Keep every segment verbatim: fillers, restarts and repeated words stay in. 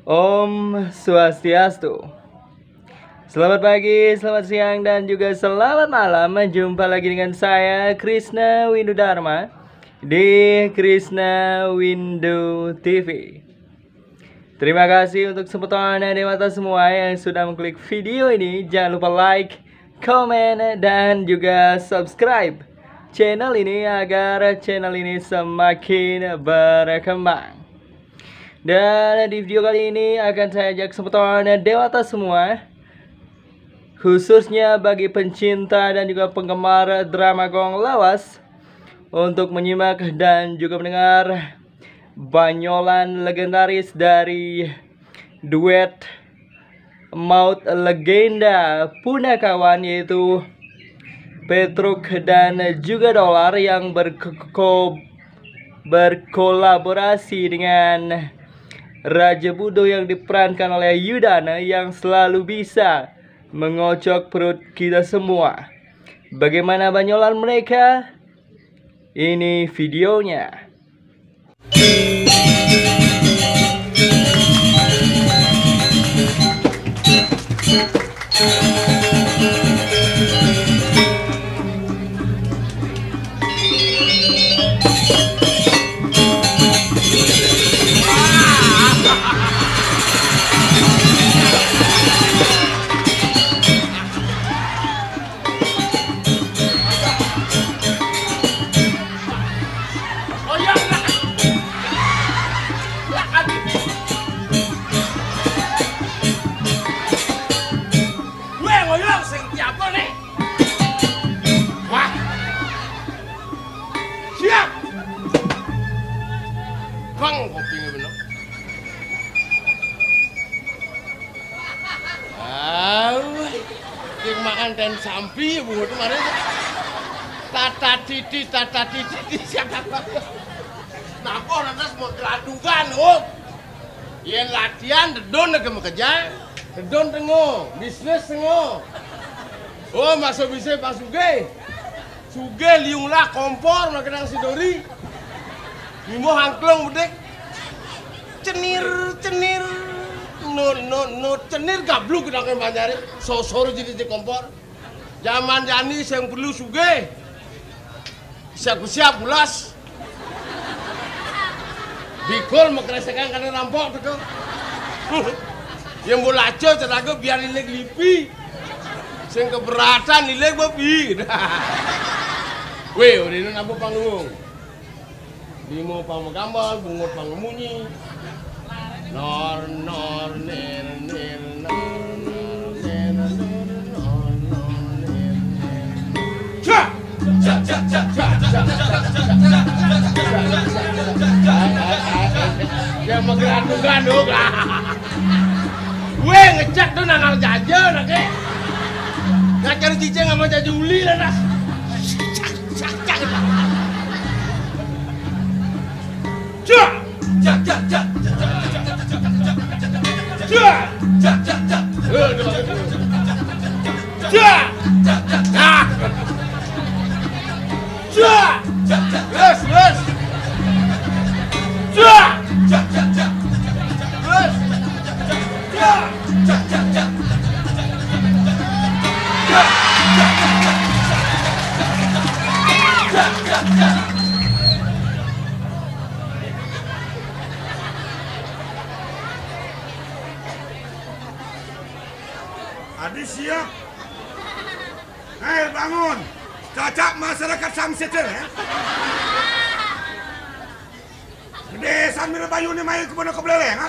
Om Swastiastu. Selamat pagi, selamat siang, dan juga selamat malam. Jumpa lagi dengan saya, Krisna Windu Dharma, di Krisna Windu T V. Terima kasih untuk semua dewata semua yang sudah mengklik video ini. Jangan lupa like, komen, dan juga subscribe channel ini agar channel ini semakin berkembang. Dan di video kali ini akan saya ajak semua dewata semua, khususnya bagi pencinta dan juga penggemar drama Gong Lawas, untuk menyimak dan juga mendengar banyolan legendaris dari duet maut legenda punakawan, yaitu Petruk dan juga Dolar, yang berko-, berkolaborasi dengan Raja Budo yang diperankan oleh Yudana, yang selalu bisa mengocok perut kita semua. Bagaimana banyolan mereka? Ini videonya. Gue ngoyong sing tiap nih. Wah. Siap. Bang, kopinya bener. Au, yang makan ten sampi ya bungut kemarin. Tata titi, tata titi, siapa? Napa lantas mau kelandukan, Om? Yen latihan, dedon lagi mau kerja, dedon tengo, bisnis tengo. Oh, masuk bisa Pak Sugih. Sugih liung lah kompor, makan nang sidori. Mimo hangklong bedek. Cenir, cenir. No, no, no, cenir gabluk kena kena banjare. Sosor jadi di kompor. Zaman jani sing perlu sugih. Siap-siap bulas. Bikul mekresekan karena rampok teko. Yang bola aja cetaku biar lilik lipi. Sing keberatan lilik babi. Weh, udah ini apa panggung? Bimo pang magambal, bungut pang munyi. Nor, nor, nir, nir, nor, nor, nir, nir, nor, nor, nir, nir. Cak! Cak, cak, cak, cak, cak, cak, cak, cak, cak, cak, cak, cak. Dia mau gelandung-gelandung lah. Gue ngecek tuh nangal jaja lagi. Ngajar cicing sama jaja uli lah dah. Cak, cak, cak. Cak! Cak, cak, cak. Cak! Cak, cak, cak. Cak! Cak! Terus, terus. Cak! Cak, cak, cak. Terus. Cak! Cak, cak, cak. Adi siap. Hei, bangun. Cacak masyarakat Sangsit, ya. Gede sambil bayu ni main ke mana ke beleleng, ha?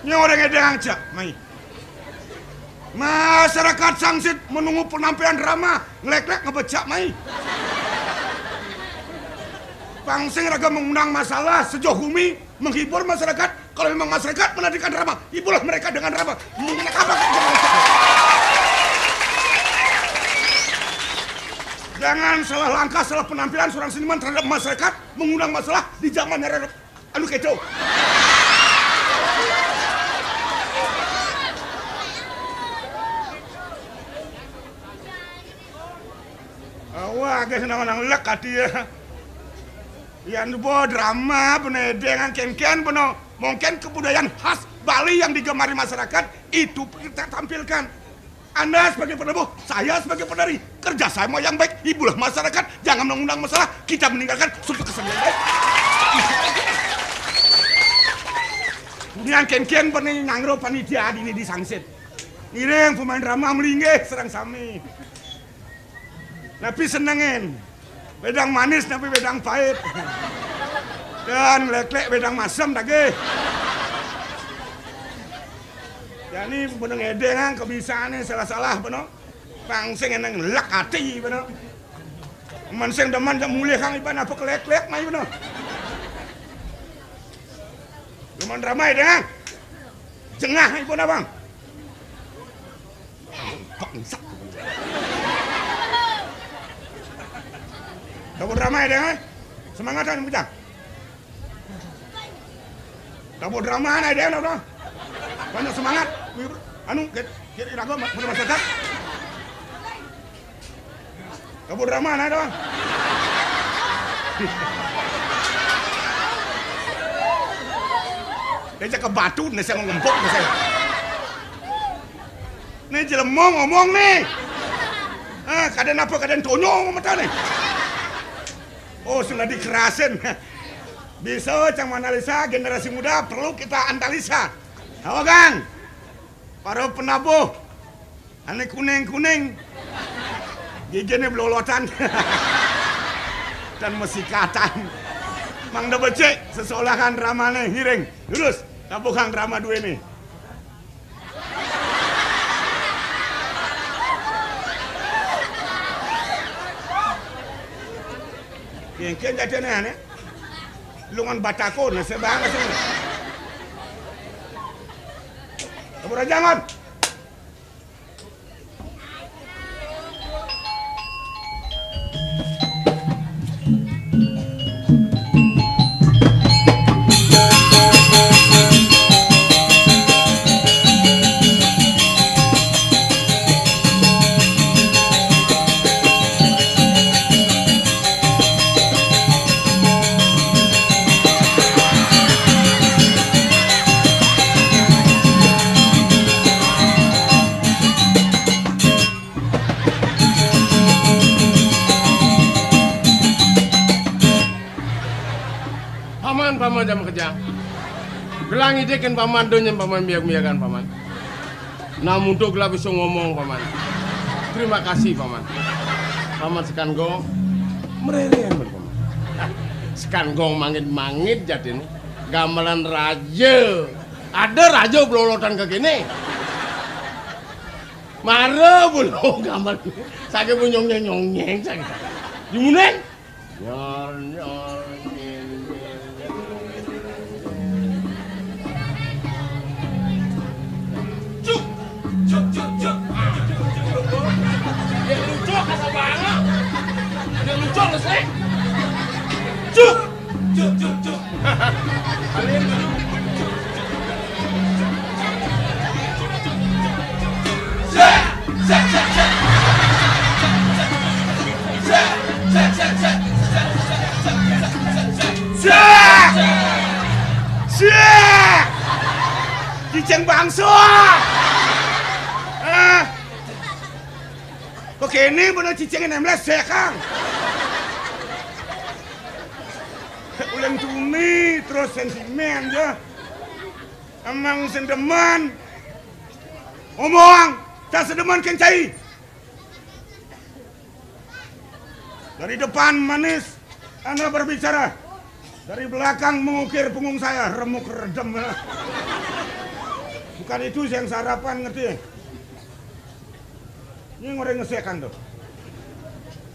Ni orang ngedeng cak, mai. Masyarakat Sangsit menunggu penampilan drama, ngelek-lek ngebecak, mai. Pangsing raga mengundang masalah, sejoh gumi, menghibur masyarakat. Kalau memang masyarakat menantikan drama, hiburlah mereka dengan drama. Menggunakan apa? Jangan salah langkah, salah penampilan seorang seniman terhadap masyarakat, mengundang masalah di zamannya Reno. Anu keco. Wah, guys, nama nang lek hati ya. Yan bo drama bene, dengan kénkén bene. Mungkin kebudayaan khas Bali yang digemari masyarakat itu kita tampilkan. Anda sebagai penabuh, saya sebagai penari. Kerja sama yang baik, hiburlah masyarakat, jangan mengundang masalah, kita meninggalkan suatu kesenian baik. Yan kénkén bene nyangro panitia dini di sangsit. Ngiring pemain drama melinggih sareng sami. Napi senengin? Wedang manis napi wedang pait? Dan léklék wedang masem dagih. Jani bene ngédéngang kebisaane salah-salah bene. Pang sing eneng lek ati bene. Men sing demen ja mulih kang iban apa keléklék mai bene. Demen drama ya, Dang? Jengah ibu abang. Bangsat. Tabuh drama ya, Dang, eh? Semangat kan, Bujang? Tabuh drama na, Dang, tabuh. Banyak semangat. Anu, kira, kira iraga, mau masyarakat. Tabuh drama na, tabuh. Dia cakap batu, nih saya ngempok, nih saya. Nih jelema ngomong nih. Ah, kada napa, kada tonyong mata nih. Oh, sudah dikerasin. Bisa cang menganalisa generasi muda perlu kita analisa. Hawa, Gang? Para penabuh. Ane kuning-kuning. Gigine blolotan. Dan mesikatan. Mangda becik, sesolahan ramane ngiring. Lurus, tabuh kang rama duene. Kénkén jatine ane. Lungan batako, nah, sebanget ini. Kabur aja, Ngon. Paman, paman, jam kerja. Gelang idéken paman, donyén paman, miag-miagan paman. Nah, muntuk gelah bisa ngomong, paman. Terima kasih, paman. Paman sekan gong, mererén, paman. Sekan gong mangit-mangit jatine. Gamelan raja. Ada raja blolotan ke kene. Mara bulu gambar. Sage bu nyongnyeng-nyongnyeng sage. Jumuneng. Nyor, nyor, nyor, nyor. Cuk. Cuk, cuk, cuk. Dia lucu, kasar banget. Dia lucu, lu, Sri. Cuk. Cuk, cuk, cuk. Siap! Siap! Cicing bangsa! Ah! Kok ini bener cicing ini melesekang? Ulang tuni terus sentimen ya. Emang sendeman. Ngomong, tak sedeman kencai. Dari depan manis, Anda berbicara. Dari belakang mengukir punggung saya, remuk redem. Bukan itu yang saya harapkan, ngerti? Ini orang ngesekan tuh.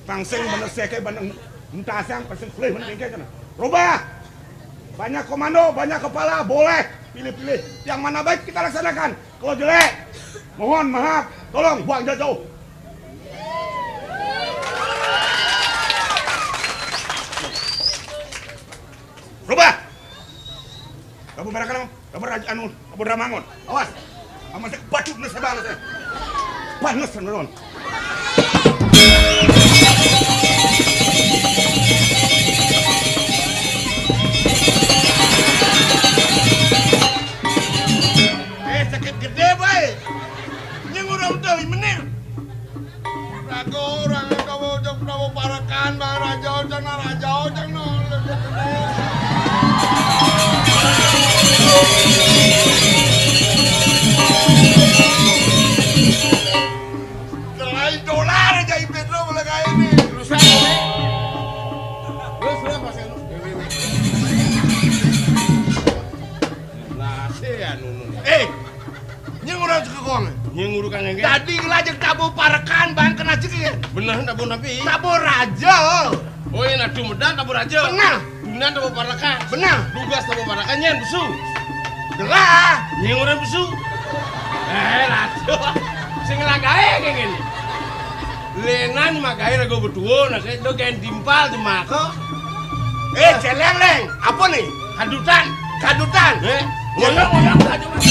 Pangsing bener seke bandeng entasang, pangsing pelih bener bengke kena. Rubah! Banyak komando, banyak kepala, boleh pilih-pilih. Yang mana baik kita laksanakan. Kalau jelek, mohon maaf, tolong buang jauh-jauh. Rubah! Kamu barakan, kamu raja anu, kamu ramangon. Awas. Aman saya batu nasa banget saya. Panas tenan. Dadi lajeng tabuh parekan bang kena jegit. Bener, tabuh napi? Tabuh raja. Oh, iya, nah, dumedan tabuh raja. Bener. Dumedan tabuh parekan. Bener. Dugas tabuh parekan, nyén besu. Gelah. Nyén orang besu. Eh, raja. Sing lagaé kayak gini. Lénan magaé raga betuwo, nah, kayak do gaén timpal, di mako. Eh, céléng, Léng. Apa nih? Kadutan. Kadutan. Eh, ngoyong, ngoyong, aja, Mas.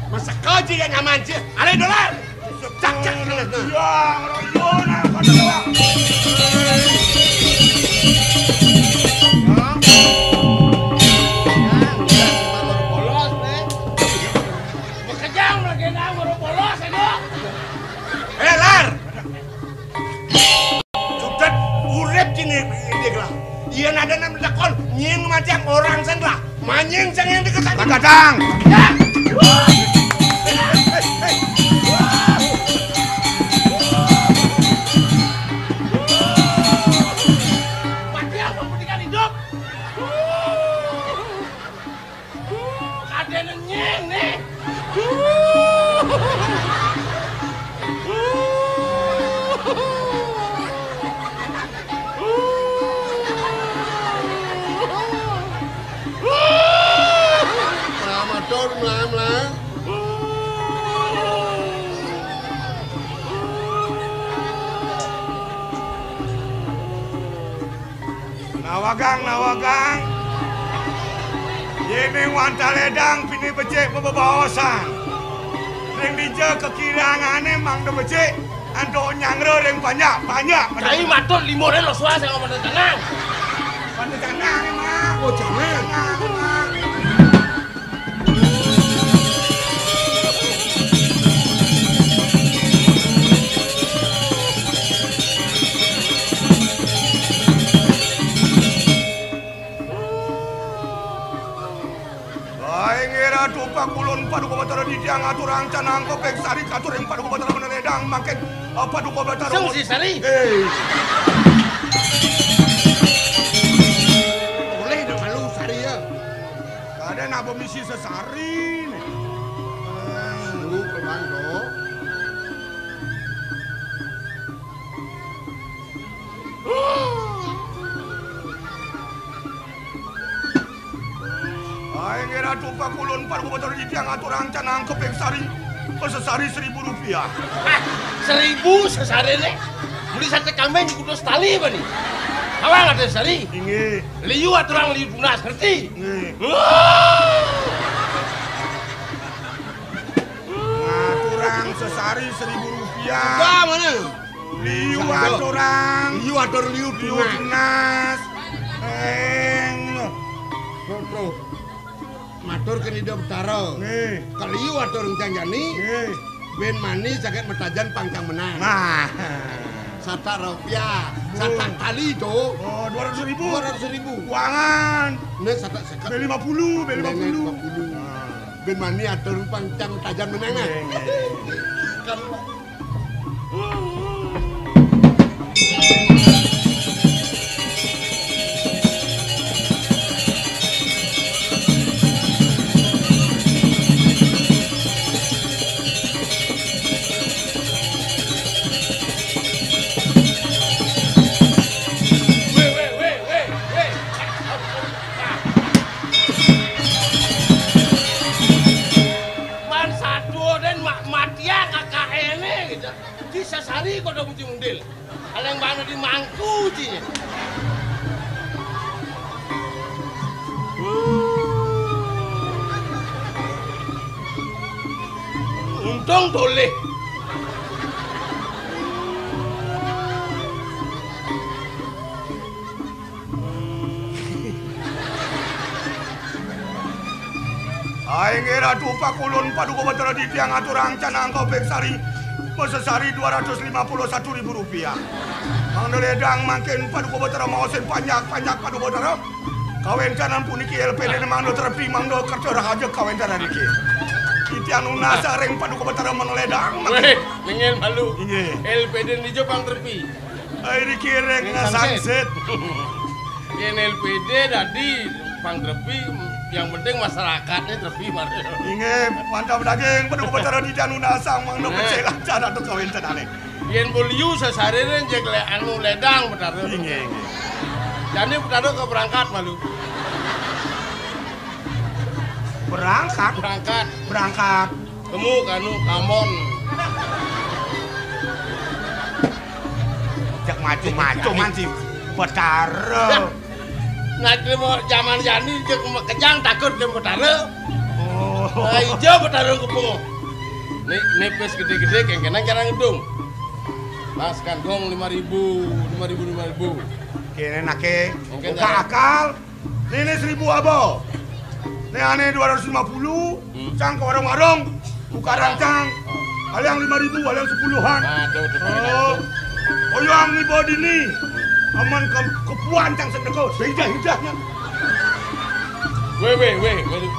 Masa kau juga nyaman sih? Ada dolar. Cak, cak, cak, cak. Ya, ngeroyok, nah, kau tahu, Pak. Hah? Ya, udah, cuma baru polos, Bre. Bekejang lagi, nah, baru polos aja. Eh, Lar. Sudet urip kini indik lah. Yén ada nang takon, nyén macam orang sen lah. Manying sing yang dikesan. Kadang. Ya. Mati apa pendidikan hidup? Kadéna nyén, nih. Mlayu matur, mlayu, mlayu. Nawagang, nawagang. Yéning wantah lédang pinih becik bebebaosan. Ring dija kekirangané mangda becik, antuk nyangra ring panjak, panjak. Cai matur lima ré lo suah sing ngomong tenang. Pada tenang, Mak. Oh, jangan. Tenang, Mak. Inggih Ratu, pakulun Paduka Batara titiang aturang canang kopék sari katur ring Paduka Batara manélédang mangkin, eh, Paduka Batara. Sing sari. Eh. Boleh dong malu sari ya. Kadén apa misi sesari nih? Lu kemang, Dok. Inggih Ratu, pakulun Paduka Batara titiang aturang canang kopék sari, pasesari seribu rupiah. Hah, seribu sesariné? Meli saté kambing di Kuta Setali bani. Awang ada sari. Inggih. Liu aturang liu tunas, ngerti? Nggih. Wah! Ngaturang sesari seribu rupiah. Apa mana? Liu aturang. Liu atur liu tunas. Tunas. Eng. Terus, terus. Matur kén Ida Betara. Nggih. Kaliu atur janjani. Nggih. Bén mani sagét matajan pangcang menang. Nah. Satak rupiah, satak kali to. Oh, dua ratus ribu. Dua ratus ribu. Kuangan. Né satak seket. Bé lima puluh, bé lima puluh. Lima puluh. Nah. Bén mani atur pangcang matajan menang, nah. Nggih, nggih. Kan Man satu den ma-, matian kakak ini gitu. Di sesari kau udah kunci mundil. Aleng bana di mangku ji. Untung toleh. Inggih Ratu, pakulun Paduka Betara titiang aturang canang kaupik sari, masesari dua ratus lima puluh satu ribu rupiah. Mangda ledang mangkin Paduka Betara maosin panjak-panjak Paduka Betara. Kawéntenan puniki L P D mangda trepi, mangda kerta rahaja kawéntenan niki. Titiang nunas ring Paduka Betara mangda ledang mangkin. Wéh, nengil malu. Inggih. L P D dija pang trepi. Ai, dikiring. Ning sangsit. Sangsit. Yén L P D dadi pang trepi, yang penting masyarakatné trepi, Mar. Inggih, mantap daging, Paduka Betara titiang nunasang mangda. Nah. Becik lancar antuk kawéntenané. Yén beliau sasarira jeg le-, anu ledang, Betara. Inggih, inggih. Jani Betara keberangkat malu. Berangkat? Berangkat. Berangkat. Temu kanu kamon. Cek macem-maceman si Betara. Nah, terima zaman jani cek kejang takut ke Betara. Oh. Nah, ijo Betara kepunguh. Nih, nipis gedé-gedé, kengkenang cara ngedung. Mas, kan gong lima ribu, lima ribu, lima ribu. Kéné naké. Mungkin buka cara akal. Né, né seribu aba. Né ané dua ratus lima puluh, hmm, cang ka warung-warung, tukaran cang. Ada yang lima ribu, ada yang sepuluhan. Nah, tuh, tuh, tuh. Oh. Oh, yang ibu dini. Aman ke-, kepuan cang sedekah, seidah-idahnya. Wéh, wéh, wéh, wéh.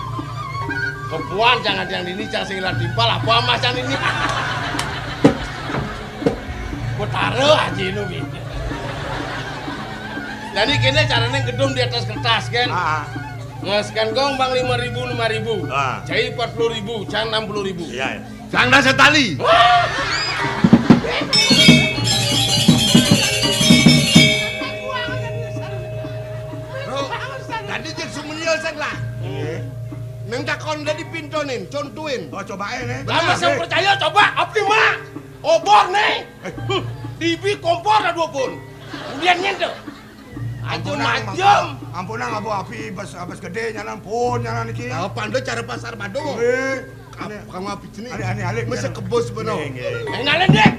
Kepuan cang ada yang dini, cang sing ilang timpal, apa amas cang dini? Betara aja nu, Bi. Jadi kéné carané ngedum di atas kertas, kan? Ah. Ngeskan gong bang lima ribu, lima ribu. Ah. Cai empat puluh ribu, cang enam puluh ribu. Iya, iya. Cang dah setali. Wah! Bro, tadi jeg sumenya sang lah. Iya. Nang takon dadi pintonin, contuin. Oh, cobain, eh. Lah, masa percaya, coba, api, Mak? Obor, nih. Eh. Huh, dibi kompor dah dua pun. Kemudian nyentuh. Aja ampunang, majem. Ampunang, Abu Api, bas, bas gedé, nyanan pun, nyanan iki. Nah, pando cara pasar Badung. Eh, ap-, kamu api jenis. Ada, ada, alik, mesti kebos bener. Nggih, nggih. Eh, nalen, Dek.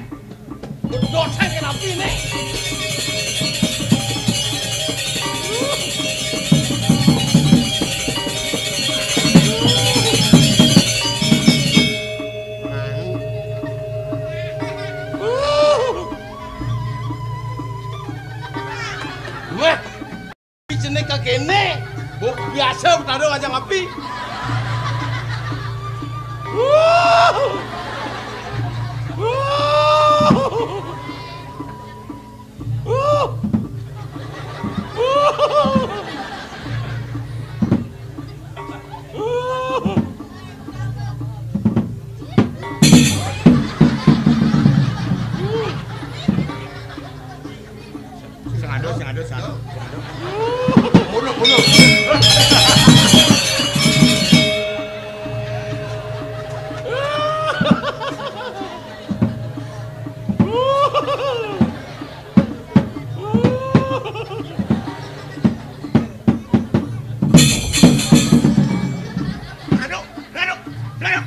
Dosa kan api nih. Wah, jenis kakéné. Bu-, biasa Betara ngajak api. Sing ada, sing ada, sing ada. Mundur, mundur. Aduh, aduh, aduh.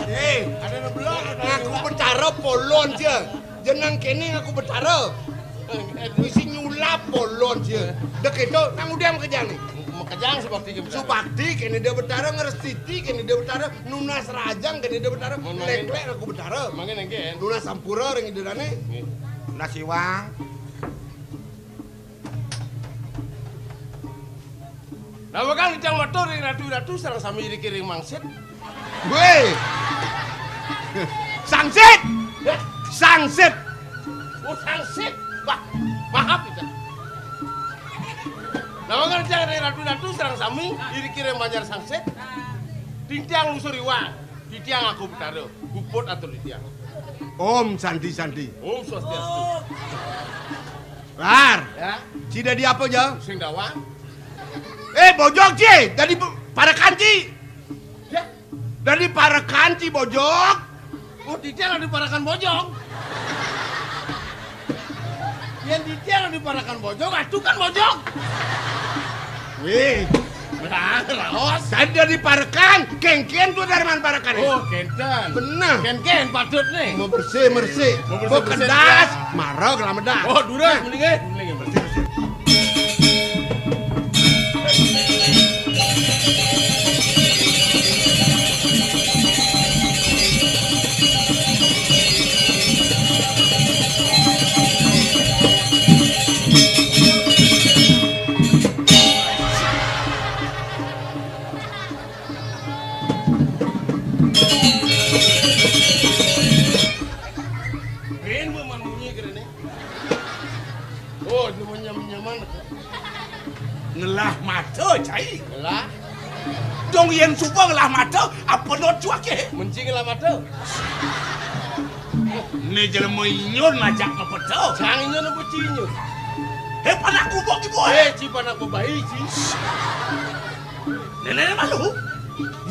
Eh, ada belum? Ngaku Betara polon, Jeng. Jeneng kéné ngaku Betara. Mesti nyulap polon, Jeng. Dek itu, nang udah makejang nih. Makejang subakti ke Betara. Subakti kéné dia Betara, ngrestiti kéné dia Betara, nunas rahajang kéné dia Betara, mangkin, léklék ngaku Betara. Mangkin, mangkin. Nunas sampura ring idénané. Nggih. Nunas iwang. Nah, bakal ngejang matur ring ratu-ratu sareng sami iriki ring mangsit. Wéh. Sangsit. Hah? Sangsit. Oh, sangsit. Wah, maaf kita. Nah, bakal ngejang ring ratu-ratu sareng sami iriki ring banjar sangsit. Titiang lusur iwang. Titiang ngaku Betara. Puput atur titiang. Om Santi Santi. Om Swastiastu. Lar. Ya. Ci dadi apa, Jeng? Sing dawang. Eh, bojog, ci. Dadi bu-, parekan, ci. Ya. Dadi parekan, ci, bojog. Oh, titiang dadi parekan bojog. Yén titiang dadi parekan bojog, aduh kan bojog. Wih. Nah, raos. Saya dadi parekan, kénkén tuh dari mana parekan? Oh, kénten. Bener. Kénkén patut nih. Mau bersih, bersih. Mau bersih, mau bersih, kedas, ya. Marah, kelamedas. Oh, durus, mending, eh. Mending, bersih, bersih. Ngelah mata, cai. Ngelah. Dong yén suba ngelah mata, apa not cuake? Menci ngelah mata. Né jelema inyun ajak mapeta. Cang inyun apa ci inyun? Hé, panak gubuk ibu, hé. Hé, ci panak bebayi, ci. Nenek malu.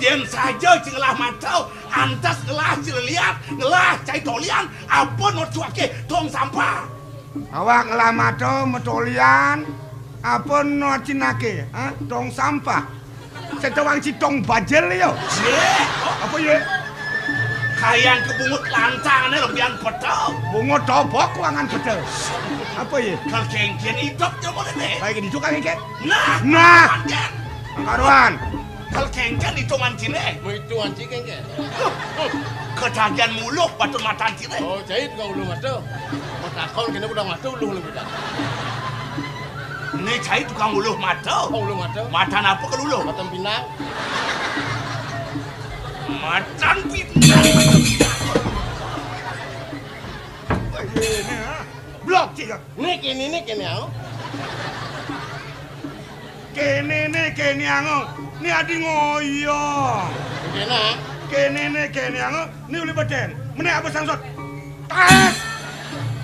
Yén saja ci ngelah mata, antas ngelah ci leliat, ngelah cai tolian, apa not cuake? Tong sampah. Awak ngelah mata matolian, apa no cinake, ha? Tong sampah. Sing tawang ci tong bajil ya. Yé. Apa yé? Kayan kebungut lantangné lebihan peta. Bungut tobok kuangan peta. Apa yé? Kal kéngkén idop ya modéné. Baik itu kan kéngkén. Nah, nah. Karuan. Kal kéngkén itungan ciné. Mau itungan ci kéngkén. Ketagihan muluh batur matan ciné. Oh, cai tukang uluh mata. Mau takon kéné udah mata uluh lebih dah. Né cai tukang uluh mata. Oh, uluh mata. Matan apa kal uluh? Matan pinang. Matan pinang. Ini, ha? Blok, cik. Né kéné, né kéné, ha? Kéné né, kéné ango. Né adi ngoyo. Kéné. Kéné né, kéné ango. Né uli beten. Mené apa sangsot? Tas.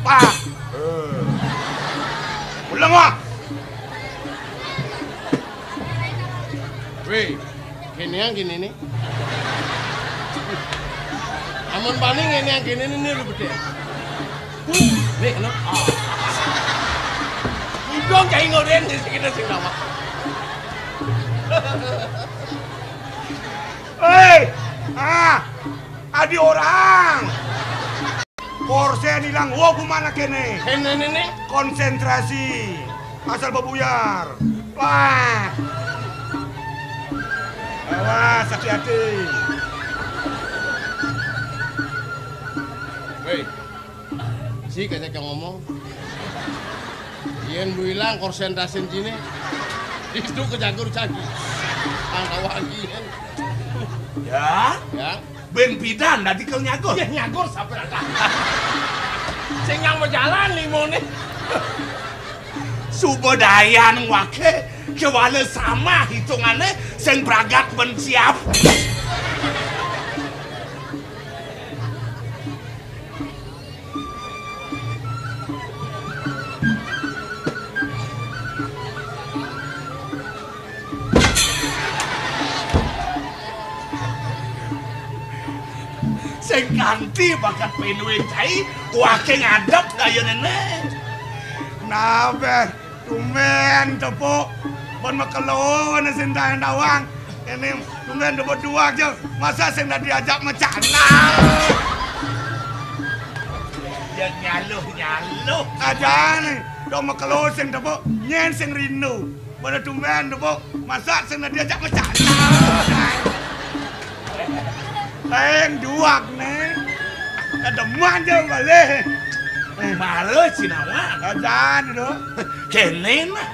Pak. Eh. Ulang, wah. Wéh, kéné yang kéné né. Amun bani ngéné yang kéné né, né lu beten. Nih, no. Ah. Idong cai ngoden di sini sing nama. Hei, ah, adi orang. Korsen ilang, wo kumana kéné? Kéné né, né. Konsentrasi. Asal bebuyar. Wah. Awas, hati-hati. Wéh. Ci kacang ngomong. Yén bu ilang konsentrasin ciné. Itu kejagur cagi. Ang tawa lagi kan. Ya? Ya. Bén pidan dadi kal nyagur. Ya nyagur sampai ada. Sing yang berjalan limoné. Suba dayan waké, kéwala sama hitungané, sing pragat bén siap. Sing kanti bakat pinuin cai, waké ngadep daya nené. Nabe, tumbén tepuk, bon makelo né sing dayang dawang. Ini tumbén tepuk dua aja, masa sing dadi ajak macana. Ya nyaluh-nyaluh. Aja nih, dong makelo sing tepuk, nyén sing rindu. Pada tumbén tepuk, masa sing diajak macana. Peng duak né. Kademan jauh balik. Mara sinawan. Ajan do. Kéné nah.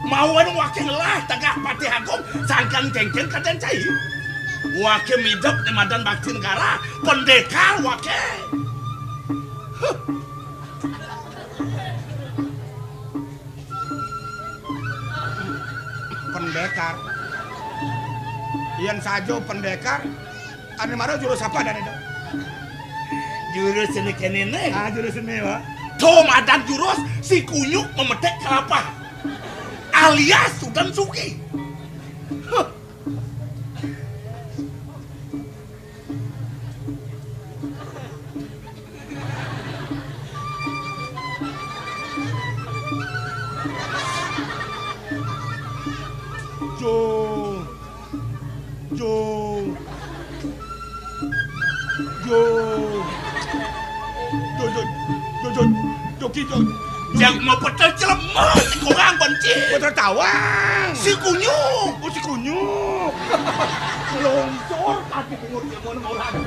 Mawan waké ngelah tegak Patih Agung sangkan kéngkén kadén cai. Waké midep né madan bakti negara, pendekar waké. Huh. Pendekar. Yén saja pendekar, ané mara jurus apa adané, Dok? Jurus ini kéné né. Ah, jurus ini, Pak. To madan jurus si kunyuk memetik kelapa. Alias Sudan Suki. Huh. Jo. Jo. Jo. Jo, jo, jo, jo, jo, ki, jo. Yang mau pecah celemek, si kurang benci. Betul tawang. Si kunyuk. Oh, si kunyuk. Longsor kaki bungut dia mau orang.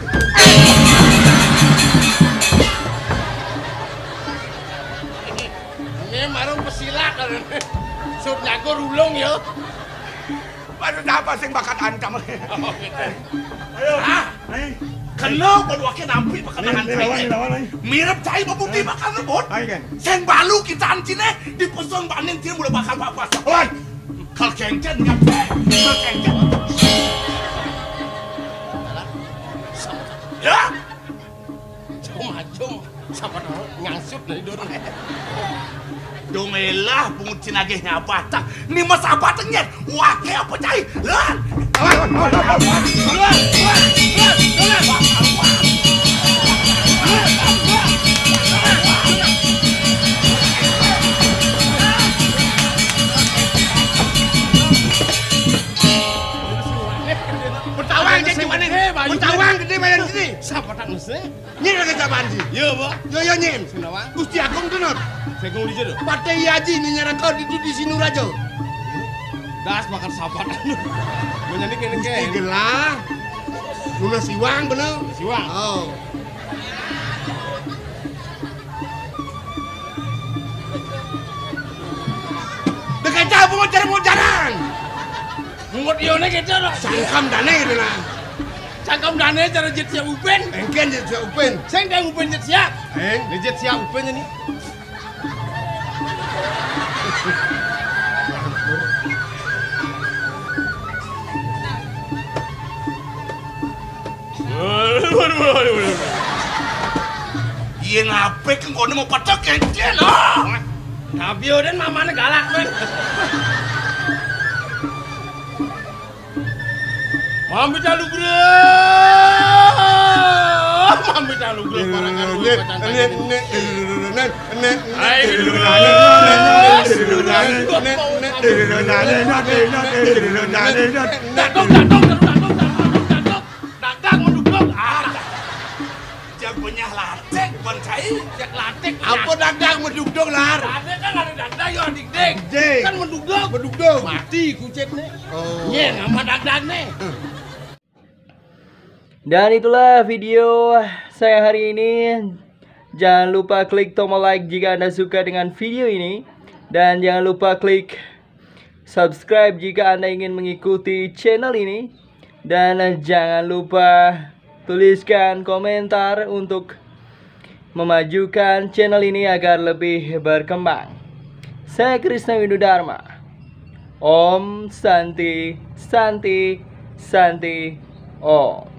Ini marung pesilat. Sut nyago rulung ya. Baru apa sing bakat antam? Oh, gitu. Ayo. Ah. Ayo. Kena, kok dua ke nampi bakal nahan. Ini lawan, ini lawan, ini. Mirip cai bebudi bakal rebut. Ayo, kan. Sing balu kita ancine, dipesong baning dia mulai bakal papas. Oi, kal kencen, ya. Kal kencen. Ya. Cuma, cuma. Siapa tahu ngangsut dari dulu. Dong elah, pungut cinagih nyabatak. Ni mas apa tengnya? Wah, kayak apa cai? Lan. Betawang gede mana? Betawang gede mana sini? Siapa tak mesti? Nyen lagi jaban ji. Iya, Pak. Yo, yo, nyen. Sing nawang. Gusti Agung tuh, Nor. Sing Agung di jero. Patih Haji ini nyerang kau di, di Sinuraja. Das bakal sahabat. Menyani kene Gusti ke. Gelah. Luna Siwang bener. Siwang. Oh. Dekat jauh mau jarang mau jarang. Mungut ione gitu loh. Sangkam dane gitu nah. Sangkam dane cara jet siap Upin. Engken jet siap Upin. Sing dang Upin jet siap. Eng. Jet siap Upin ini. Iya ngapik kono mau pecah kencen ah. Tapi udah mamane galak men. Mami talu bro. Mami talu bro para karo pacan tadi. Ayo dulu. Datung, datung, datung, datung, datung, datung. Dagang mendukung. Ah. Jagonya latik, bukan cai. Jak latik. Apa dagang mendukung lar? Ada kan ada dada yo ding ding. Ding. Kan mendukung. Mendukung. Mati kucit nih. Oh. Ye, nama dagang nih. Dan itulah video saya hari ini. Jangan lupa klik tombol like jika Anda suka dengan video ini. Dan jangan lupa klik subscribe jika Anda ingin mengikuti channel ini. Dan jangan lupa tuliskan komentar untuk memajukan channel ini agar lebih berkembang. Saya Krisna Windu Dharma. Om Santi, Santi, Santi, Om.